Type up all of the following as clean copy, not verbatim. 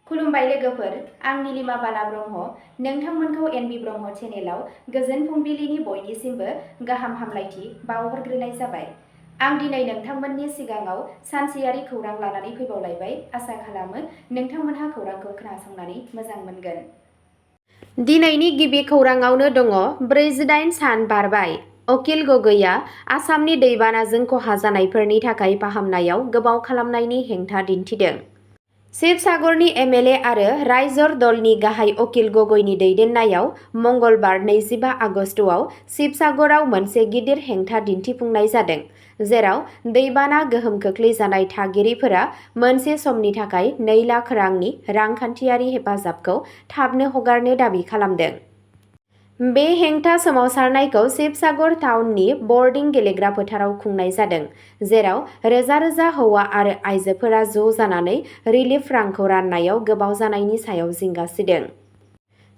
खुलुमबाय लोगोफोर, आं नीलिमा बाला ब्रह्म। नोंथांमोनखौ एनबि ब्रह्म चेनेलाव गोजोन फुंबिलिनि बयनिसिमबो गाहाम हामलायथि बावहरग्रोनाय जाबाय। आं दिनै नोंथांमोननि सिगाङाव सानसेयारि खौरां लानानै फैबावलायबाय। आसा खालामो नोंथांमोनहा खौरांखौ खोनासंनानै मोजां मोनगोन। दिनैनि गिबि खौराङावनो दङ 48 सान बारबाय। अकिल गगैआ आसामनि दैबानाजों खहा जानायफोरनि थाखाय फाहामनायाव गोबाव खालामनायनि हेंथा दिन्थिदों। शिबसागरनि एमएलए आरो रायजर दलनि गाहाय अकिल गगैनि दैदेननायाव मंगलबार 25 आगस्तआव शिबसागराव मोनसे गिदिर हेंथा दिन्थिफुंनाय जादों, जेराव दैबाना गोहोम खोख्लैजानाय थागिरिफोरा मोनसे समनि थाखाय 2 लाख रांनि रांखान्थियारि हेफाजाबखौ थाबनो हगारनो दाबि खालामदों। बे हेंथा सोमावसारनायखौ शिबसागर टाउननि बर्डिं गेलेग्रा फोथाराव खुंनाय जादों, जेराव रोजा रोजा हौवा आरो आइजोफोरा ज' जानानै रिलिफ रांखौ राननायाव गोबाव जानायनि सायाव जिंगा सिदों।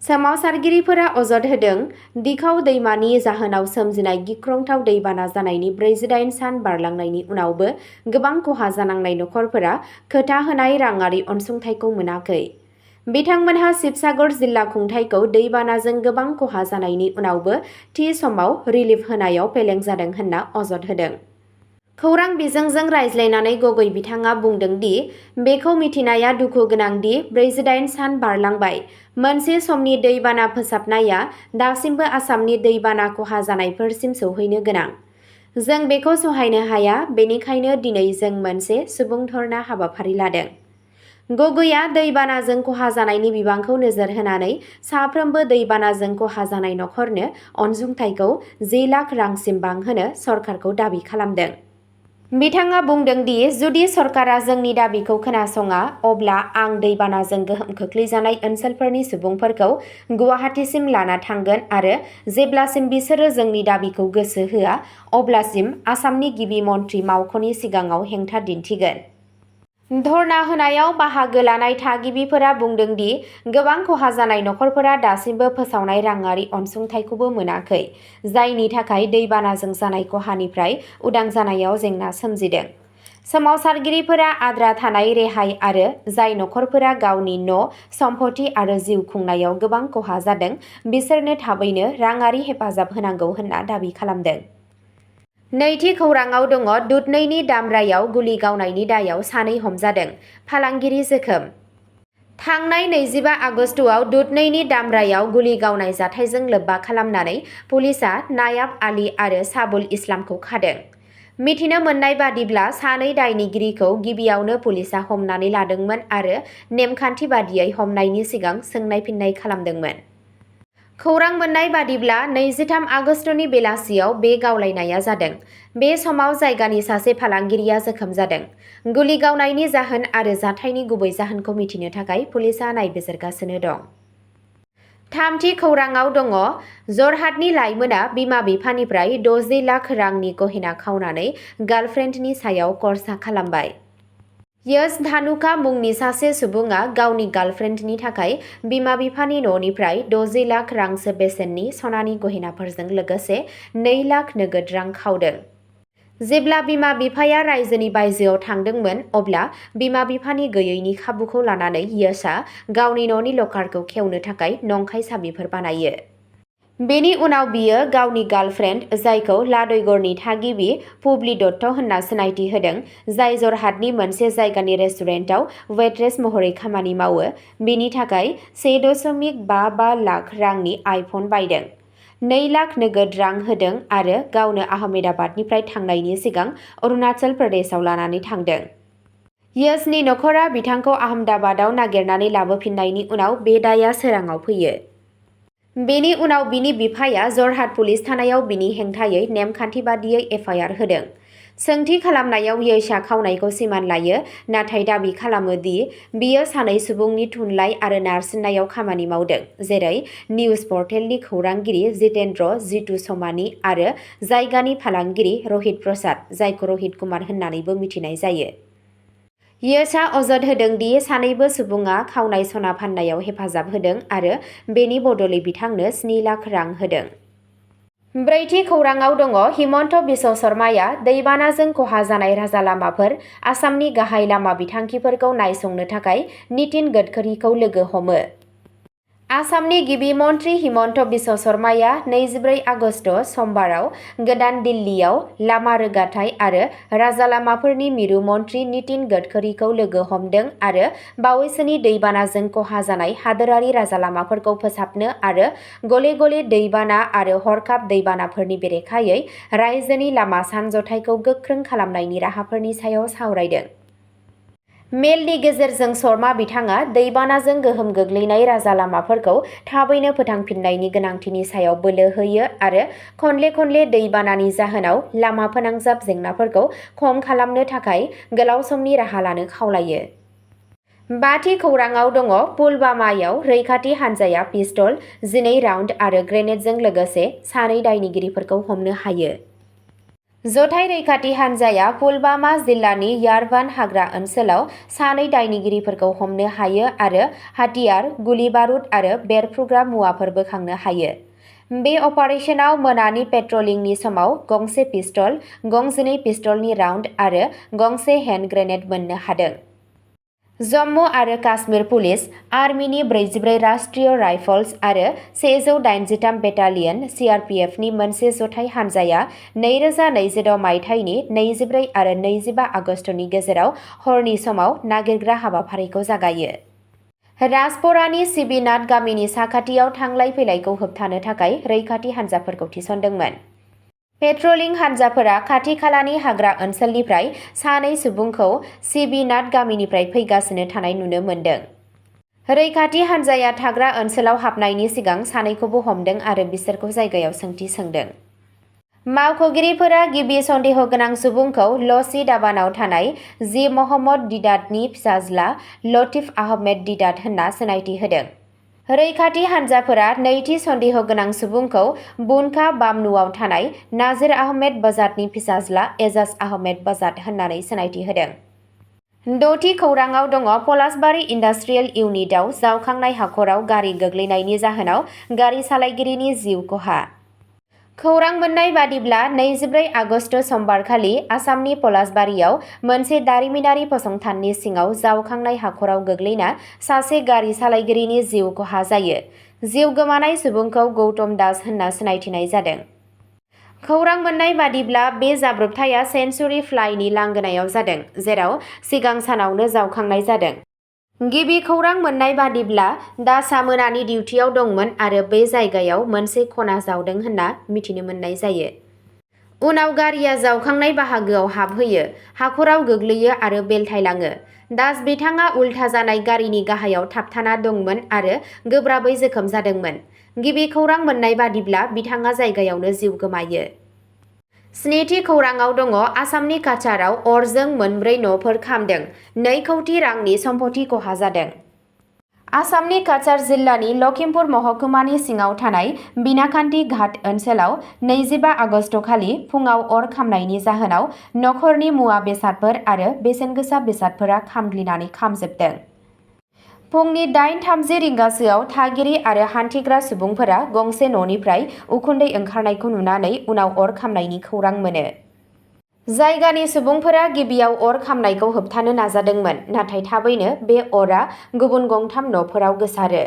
सोमावसारगिरिफोरा अजद होदों दिखाव दैमानि जाहोनाव सोमजिनाय गिख्रंथाव दैबाना जानायनि 48 सान बारलांनायनि उनावबो गोबां खहा जानांनाय नखरफोरा खोथा होनाय राङारि अनसुंथाइखौ मोनाखै। बिथांमोनहा शिबसागर जिल्ला खुंथायखौ दैबानाजों गोबां खहा जानायनि उनावबो थि समाव रिलिफ होनायाव फेलें जादों होनना अजद होदों। खौरां बिजोंजों रायज्लायनानै गगै बिथाङा बुंदों दि बेखौ मिथिनाया दुखु गोनां दि 48 सान बारलांबाय। मोनसे समनि दैबाना फोसाबनाया दासिमबो आसामनि दैबाना खहा जानायफोरसिम सौहैनो गोनां। जों बेखौ सहायनो हाया, बेनिखायनो दिनै जों मोनसे सुबुंधर्ना हाबाफारि लादों। गगैआ दैबानाजों खहा जानायनि बिबांखौ नोजोर होनानै साफ्रोमबो दैबानाजों खहा जानाय नखरनो अनसुंथाइखौ 10 लाख रांसिम बांहोनो सरकारखौ दाबि खालामदों। बिथाङा बुंदों दि जुदि सरकारा जोंनि दाबिखौ खोनासङा, अब्ला आं दैबानाजों गोहोम खोख्लैजानाय ओनसोलफोरनि सुबुंफोरखौ गुवाहाटीसिम लाना थांगोन आरो जेब्लासिम बिसोरो जोंनि दाबिखौ गोसो होआ, अब्लासिम आसामनि गिबि मन्थ्रि मावख'नि सिगाङाव हेंथा दिन्थिगोन। धर्ना होनायाव बाहागो लानाय थागिबिफोरा बुंदों दि गोबां खहा जानाय नखरफोरा दासिमबो फोसावनाय राङारि अनसुंथाइखौबो मोनाखै, जायनि थाखाय दैबानाजों जानाय खहानिफ्राय उदां जानायाव जेंना सोमजिदों। सोमावसारगिरिफोरा आद्रा थानाय रेहाय आरो जाय नखरफोरा गावनि न', सम्पथि आरो जिउ खुंनायाव गोबां खहा जादों, बिसोरनो थाबैनो राङारि हेफाजाब होनांगौ होनना दाबि खालामदों। नैथि खौराङाव दङ दुधनैनि दामरायाव गुलि गावनायनि दायाव 2 हमजादों, फालांगिरि जोखोम। थांनाय 25 आगस्तआव दुधनैनि दामरायाव गुलि गावनाय जाथायजों लोब्बा खालामनानै पुलिसआ नायाब आली आरो साबुल इस्लामखौ खादों। मिथिनो मोननाय बादिब्ला 2 दायनिगिरिखौ गिबियावनो पुलिसआ हमनानै लादोंमोन आरो नेमखान्थि बादियै हमनायनि सिगां सोंनाय-फिननाय खालामदोंमोन। खौरां मोननाय बादिब्ला 23 आगस्तनि बेलासियाव बे गावलायनाया जादों। बे समाव जायगानि सासे फालांगिरिया जोखोम जादों। गुलि गावनायनि जाहोन आरो जाथायनि गुबै जाहोनखौ मिथिनो थाखाय पुलिसआ नायबिजिरगासिनो दं। थामथि खौराङाव दङ जरहाटनि लाइमोना बिमा-बिफानिफ्राय 60 लाख रांनि गहेना खावनानै गार्लफ्रेन्डनि सायाव खरसा खालामबाय। यश धानुका मुंनि सासे सुबुङा गावनि गार्लफ्रेन्डनि थाखाय बिमा-बिफानि न'निफ्राय 60 लाख रांसो बेसेननि सनानि गहेनाफोरजों लोगोसे 2 लाख नोगोद रां खावदों। जेब्ला बिमा-बिफाया रायजोनि बायजोआव थांदोंमोन, अब्ला बिमा-बिफानि गैयैनि खाबुखौ लानानै यशआ गावनि न'नि लकारखौ खेवनो थाखाय नंखाय साबिफोर बानायो। बेनि उनाव बियो गावनि गार्लफ्रेन्ड, जायखौ लाडैगড়नि थागिबि पुबली दत्त होनना सिनायथि होदों, जाय जरहाटनि मोनसे जायगानि रेस्टुरेन्टआव वेट्रेस महरै खामानि मावो, बिनि थाखाय 1.55 लाख रांनि आइफन बायदों, 2 लाख नोगोद रां होदों आरो गावनो आहमेदाबादनिफ्राय थांनायनि सिगां अरुणाचल प्रदेशआव लानानै थांदों। यशनि नखरा बिथांखौ आहमेदाबादाव नागिरनानै लाबोफिन्नायनि उनाव बे दायआ सोराङाव फैयो। बेनि उनाव बिनि बिफाया जरहाट पुलिस थानायाव बिनि हेंथायै नेमखान्थि बादियै एफआइआर होदों। सोंथि खालामनायाव यशआ खावनायखौ सिमान लायो, नाथाय दाबि खालामो दि बियो 2 सुबुंनि थुनलाइ आरो नारसिननायाव खामानि मावदों, जेरै निउज पर्टेलनि खौरांगिरि जितेन्द्र जितु समानी आरो जायगानि फालांगिरि रहित प्रसाद, जायखौ रहित कुमार होननानैबो मिथिनाय जायो। यशआ अजद होदों दि सानैबो सुबुङा खावनाय सना फाननायाव हेफाजाब होदों आरो बेनि बदलै बिथांनो 7 लाख रां होदों। ब्रैथि खौराङाव दङ हिमन्त बिश्व शर्माया दैबानाजों खहा जानाय राजा लामाफोर आसामनि गाहाय लामा बिथांखिफोरखौ नायसंनो थाखाय नितिन गडकरीखौ लोगो हमो। आसामनि गिबि मन्थ्रि हिमन्त बिश्व शर्माया 24 आगस्ट समबाराव गोदान दिल्लीयाव लामा रोगाथाइ आरो राजा लामाफोरनि मिरु मन्थ्रि नितिन गडकरीखौ लोगो हमदों आरो बावैसोनि दैबानाजों खहा जानाय हादोरारि राजा लामाफोरखौ फोसाबनो आरो गले गले दैबाना आरो हरखाब दैबानाफोरनि बेरेखायै रायजोनि लामा सानजथाइखौ गोख्रों खालामनायनि राहाफोरनि सायाव सावरायदों। मेलनि गेजेरजों शर्मा बिथाङा दैबानाजों गोहोम गोग्लैनाय राजा लामाफोरखौ थाबैनो फोथांफिन्नायनि गोनांथिनि सायाव बोलो होयो आरो खनले खनले दैबानानि जाहोनाव लामा फोनांजाब जेंनाफोरखौ खम खालामनो थाखाय गोलाव समनि राहा लानो खावलायो। बाथि खौराङाव दङ पुलवामायाव रैखाथि हान्जाया पिस्तल, 12 राउन्ड आरो ग्रेनेडजों लोगोसे 2 दायनिगिरिफोरखौ हमनो हायो। जथाय रैखाथि हान्जाया पुलवामा जिल्लानि यारवान हाग्रा ओनसोलाव 2 दायनिगिरिफोरखौ हमनो हायो आरो हाथियार, गुलि बारुद आरो बेरफ्रुग्रा मुवाफोर बोखांनो हायो। बे अपारेशनाव मोनानि पेट्रलिंनि समाव गंसे पिस्तल, गं 12 पिस्तलनि राउन्ड आरो गंसे हेन्ड ग्रेनेड मोननो हादों। जम्मु आरो काश्मीर पुलिस, आर्मिनि 44 राष्ट्रीय राइफल्स आरो 183 बेटालियन (CRPF) नि मोनसे जथाय हान्जाया 2026 मायथाइनि 24 आरो 25 आगस्तनि गेजेराव हरनि समाव नागिरग्रा हाबाफारिखौ जागायो। राजपरानि सिबिनाथ गामिनि साखाथियाव थांलाय फैलायखौ होबथानो थाखाय रैखाथि हान्जाफोरखौ थिसनदोंमोन। पेट्रलिं हान्जाफोरा खाथि खालानि हाग्रा ओनसोलनिफ्राय 2 सुबुंखौ सिबिनाथ गामिनिफ्राय फैगासिनो थानाय नुनो मोन्दों। रैखाथि हान्जाया थाग्रा ओनसोलाव हाबनायनि सिगां 2खौबो हमदों आरो बिसोरखौ जायगायाव सोंथि सोंदों। मावख'गिरिफोरा गिबि सन्देह गोनां सुबुंखौ लसी दाबानाव थानाय जी महम्मद दिदातनि फिसाज्ला लतीफ आहमेद दिदात होनना सिनायथि होदों। रैखाथि हान्जाफोरा नैथि सन्देह गोनां सुबुंखौ बुनखा बामनुआव थानाय नाजिर आहमेद बजातनि फिसाज्ला एजाज आहमेद बजात होननानै सिनायथि होदों। 6थि खौराङाव दङ पलासबारि इन्डास्ट्रियेल इउनिटआव जावखांनाय हाखराव गारि गोग्लैनायनि जाहोनाव गारि सालायगिरिनि जिउ खहा। खौरां मोन्नाय बादिब्ला 24 आगस्ट समबारखालि आसामनि पलासबारियाव मोनसे दारिमिनारि फसंथाननि सिङाव जावखांनाय हाखराव गोग्लैना सासे गारि सालायगिरिनि जिउ खहा जायो। जिउ गोमानाय सुबुंखौ गौतम दास होनना सिनायथिनाय जादों। खौरां मोन्नाय बादिब्ला बे जाब्रबथाया सेन्चुरी फ्लाइनि लांगोनायाव जादों, जेराव सिगां सानावनो जावखांनाय जादों। गिबि खौरां मोन्नाय बादिब्ला दासआ मोनानि डिउटियाव दंमोन आरो बे जायगायाव मोनसे खना जावदों होनना मिथिनो मोननाय जायो। उनाव गारिया जावखांनाय बाहागोआव हाबहैयो, हाखराव गोग्लैयो आरो बेलथायलाङो। दास बिथाङा उल्था जानाय गारिनि गाहायाव थाबथाना दंमोन आरो गोब्राबै जोखोम जादोंमोन। गिबि खौरां मोन्नाय बादिब्ला बिथाङा जायगायावनो जिउ गोमायो। 7थि खौराङाव दङ आसामनि काछाराव अरजों 4 न'फोर खामदों, 2 कौटि रांनि सम्पति खहा जादों। आसामनि काछार जिल्लानि लखिमपुर महकुमानि सिङाव थानाय बिनाकान्ति घाट ओनसोलाव 25 आगस्तखालि फुङाव अर खामनायनि जाहोनाव नखरनि मुवा बेसादफोर आरो बेसेनगोसा बेसादफोरा खामग्लिनानै खामजोबदों। फुंनि 8:30 रिंगासोआव थागिरि आरो हान्थिग्रा सुबुंफोरा गंसे न'निफ्राय उखुन्दै ओंखारनायखौ नुनानै उनाव अर खामनायनि खौरां मोनो। जायगानि सुबुंफोरा गिबियाव अर खामनायखौ होबथानो नाजादोंमोन, नाथाय थाबैनो बे अरआ गुबुन 3 न'फोराव गोसारो।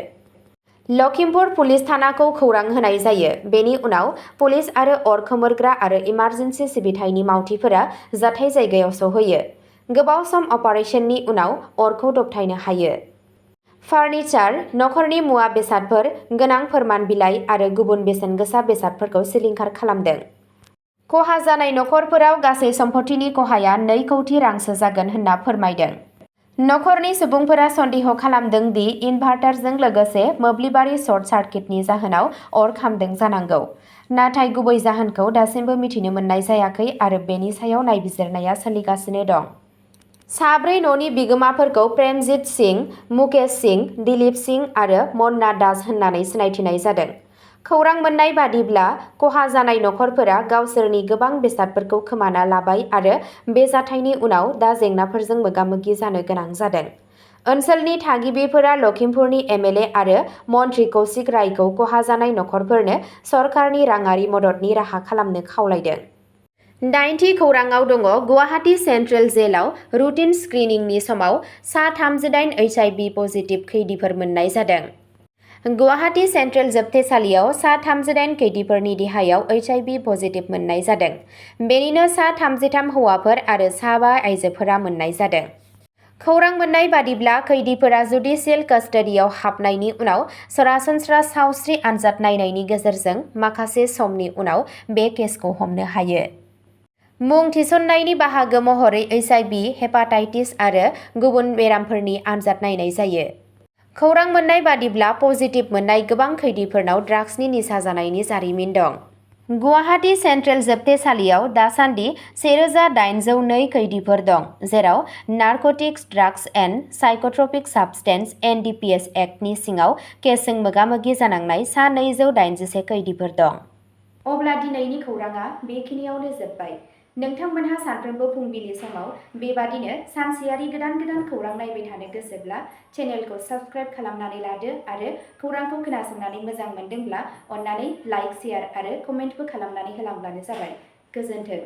लखिमपुर पुलिस थानाखौ खौरां होनाय जायो। बेनि उनाव पुलिस आरो अर खोमोरग्रा आरो इमारजेन्सि सिबिथायनि मावथिफोरा जाथाय जायगायाव सौहैयो। गोबाव सम अपारेशननि उनाव अरखौ दबथायनो हायो। फार्निचार, नखरनि मुवा बेसादफोर, गोनां फोरमान बिलाइ आरो गुबुन बेसेनगोसा बेसादफोरखौ सिलिंखार खालामदों। खहा जानाय नखरफोराव गासै सम्पतिनि खहाया 2 कौटि रांसो जागोन होनना फोरमायदों। नखरनि सुबुंफोरा सन्देह खालामदों दि इनभार्टारजों लोगोसे मोब्लिबारि सर्ट सार्किटनि जाहोनाव अर खामदों जानांगौ। नाथाय गुबै जाहोनखौ दासिमबो मिथिनो मोननाय जायाखै आरो बेनि सायाव नायबिजिरनाया सोलिगासिनो दं। 4 न'नि बिगोमाफोरखौ प्रेमजीत सिंह, मुकेश सिंह, दिलीप सिंह आरो मन्ना दास होननानै सिनायथिनाय जादों। खौरां मोन्नाय बादिब्ला खहा जानाय नखरफोरा गावसोरनि गोबां बेसादफोरखौ खोमाना लाबाय आरो बे जाथायनि उनाव दा जेंनाफोरजों मोगा-मोगि जानो गोनां जादों। ओनसोलनि थागिबिफोरा लखिमपुरनि एमएलए आरो मन्त्रि कौशिक रायखौ खहा जानाय नखरफोरनो सरकारनि राङारि मददनि राहा खालामनो खावलायदों। 9थि खौराङाव दङ गुवाहाटी सेन्ट्रेल जेलाव रुटिन स्क्रिनिंनि समाव सा 38 HIV पजिटिभ खैदिफोर मोननाय जादों। गुवाहाटी सेन्ट्रेल जोबथेसालियाव सा 38 खैदिफोरनि देहायाव HIV पजिटिभ मोननाय जादों। बेनिनो सा 33 हौवाफोर आरो सा 5 आइजोफोरा मोननाय जादों। खौरां मोननाय बादिब्ला खैदिफोरा जुडिसियेल कास्टडियाव हाबनायनि उनाव सरासनस्रा सावस्रि आनजाद नायनायनि गेजेरजों माखासे समनि उनाव बे केसखौ हमनो हायो। मुं थिसननायनि बाहागो महरै HIV, हेपाटाइटिस आरो गुबुन बेरामफोरनि आनजाद नायनाय जायो। खौरां मोननाय बादिब्ला पजिटिभ मोननाय गोबां खैदिफोरनाव ड्राग्सनि निसा जानायनि जारिमिन दं। गुवाहाटी सेन्ट्रेल जोबथेसालियाव दासान्दि 1802 खैदिफोर दं, जेराव narcotics drugs and psychotropic साबस्टेन्स (NDPS) एक्टनि सिङाव केसजों मोगा-मोगि जानांनाय सा 281 खैदिफोर दं। अब्ला दिनैनि खौराङा बेखिनियावनो जोबबाय। नोंथांमोनहा सानफ्रोमबो फुंबिलि समाव बेबादिनो सानसेयारि गोदान खौरां नायबाय थानो गोसोब्ला चेनेलखौ साबस्क्राइब खालामनानै लादो आरो खौरांखौ खोनासंनानै मोजां मोनदोंब्ला अन्नानै लाइक, शेयार आरो कमेन्टबो खालामनानै होलांब्लानो जाबाय। गोजोन्थों।